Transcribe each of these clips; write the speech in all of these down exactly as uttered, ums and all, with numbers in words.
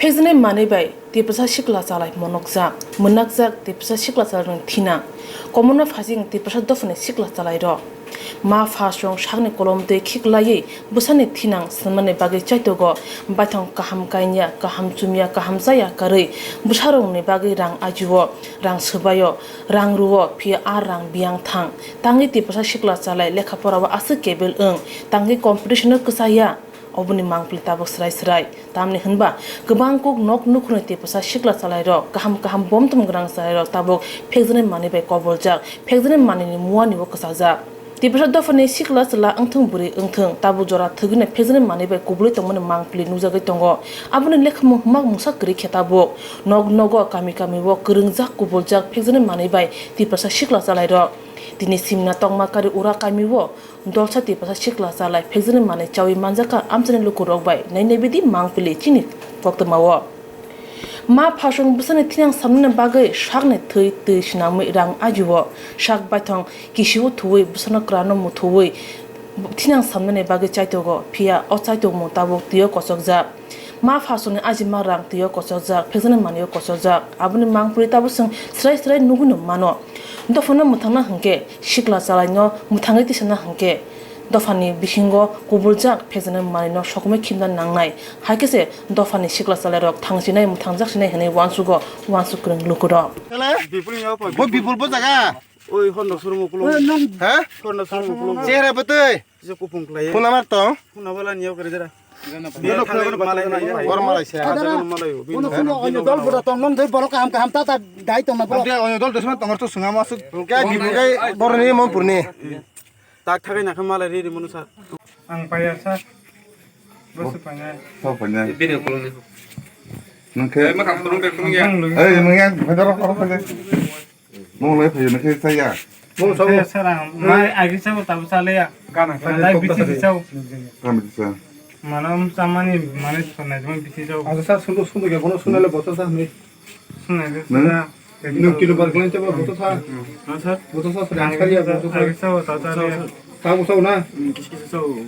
Phekjaknai manwi bai Tiprasa sikla chalai monokjak, mwnakjak Tiprasa sikla chalairokni thinang. Komono phasing Tiprasa dophani sikla chalairok. Ma pha song sakni kolom twi khiklaiwi bwsani thinang swnamnani bagwi chaitogo. Baithang kaham kainya, kaham chumya, kaham chaya karwi bwsarokni bagwi rang ajio, rang swbaio, rang rwo, phiya a rang biyang thang. Tangwi Tiprasa sikla chalai lekha porao aswk kebel wng, tangwi competition-o kwchaya. Oboni mangpili tabuk srai srai. Tamni hwnba, kwbang kuk nok nukhungni Tiprasa sikla chalairok, kaham kaham bomtom gwnang chalairok tabuk phekjaknai manwi bai koboljak, phekjaknai manwini muanibo kwchajak. Tiprasa dophani sikla chwla wngthung bwrwi wngthung, tabuk jora thwgwino phekjaknai manwi bai kubulwi tongmani mangpili nukjagwi tongo. Aboni lekhamung hwnma mungsa kwrwi khe tabuk. Nok nogo, kami kamio kwrwngjak, kubuljak phekjaknai manwi bai Tiprasa sikla chalairok. Tini simna tongma kari ura kamio Dolsa Tiprasa sikla chalai phekjaknai manwi chawi manjakha amchaini lukurok bai nainai bidi mangpili chini koktwmao. Ma phasung bwsani thinang samnani bagwi sakni thwi twi swnamwi rang ajio. Sak baithang kisio thuwi bwsano kwrano muthuwi thinang samnani bagwi chaitogo, phiya o chaitokmung tabuk twio kochokjak. Ma phasungni ajima rang twio kochokjak, phekjaknai manwio kochokjak. Aboni mangpili tabuk chwng srai srai nugwino mano. Dophano mwthangna hwnkhe sikla chalaino mwthangwi tisana hwnkhe dophani bisingo kubuljak phekjaknai manwino sokomoi khimna nangnai. Hai khe se dophani sikla chalairok thangsinai mwthangjak sinai hwnwi uansugo uansuk kwrwng lukurok. Bo Bipul bo jaga. Oi, Honda showroom ukulung. He? Honda showroom ukulung. Chehra bwtwi. Kisa kupung khlai. Phone number tong? Phone number ani yok re jera. Boro malai se. Ada na. Malai. Ono phone onyo dol bura tong non doi borok kaham kaham ta ta dai tong na borok. Ade onyo dol desma tongor to sungama su. Ke di bugai boroni Monpurni. Tak thagai na khe malai ri ri munu sir. Ang paya sir. Bosu panya. Bo panya. Bini ukulung ni. Nang khe. Eh, ma kam turung de turung ya. Eh, mung ya, phai daro, daro, phai. Mung lai phai, nang khe saya. Mung sao. Saya sarang, mai agi sao tabu sale ya. Gana. Lai bichi sao. Kami bisa. Manam samani, mane sonai jman bichi sao. Asa sir, sundu, sundu ke, bono sunai le bosa sa ni. Nung kilo bar klan chaba boto sa. Boto sa sari angkali ya boto sa. Sa boto sa na.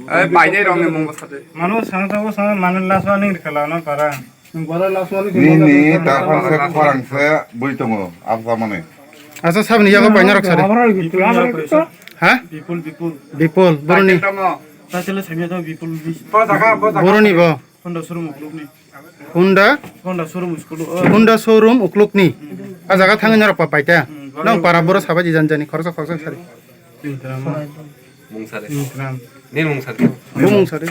Ai, paine rong ne mung boto sa de. Manu sang sa boto sa manu last warning kala na para. Bara last warning. Ni ni ta phang se khorang se bui tongo absa mane. Asa sabni yago paina rok sari. Ha? Bipul, Bipul. Bipul boroni. Tatele samya to Bipul bis. Boroni bo. Honda showroom uklukni. Honda? Honda showroom school. Honda showroom uklukni. A jaga thangwi norok pa paita. Nang para boro sabai di janjani khoroksa khoroksa sari. Mungsare. Ni mungsare. Bo mungsare.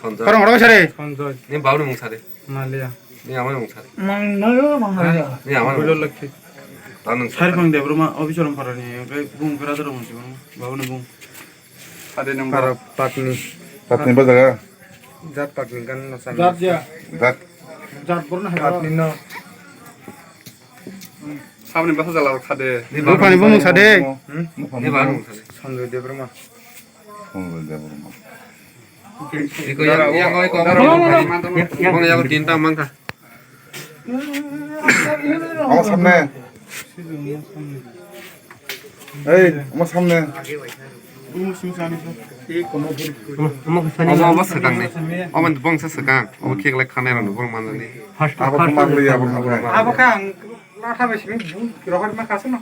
Sonjoy. Khorang rok sari. Sonjoy. Ni bauni mungsare. Malia. Ni amai mungsare. Ni amai mungsare. Tanung sari phang de broma officer parani kai bung brother mungsare. Bauni bung. Ade number. Para patni. Patni ba jaga? Jat patni gan no san. Jat ya. Jat. Jat borno hai. Patni no. Sabni basa jala khade. Buphani bumung sade. Hmm? Ni ba mung sade. Sanjoy Debbarma. Sanjoy Debbarma. Iko ya, ya ngoi ko. Kono ya ko tinta mangka. Ama samne. Ei, ama samne. Omo, omo swkang ni. Omo bongsa swkang. Omo kek lai khanai rok bong manjani. Abo khe manli, abo khe manli. Abo khe ang latha bai simi rohor ma khasano.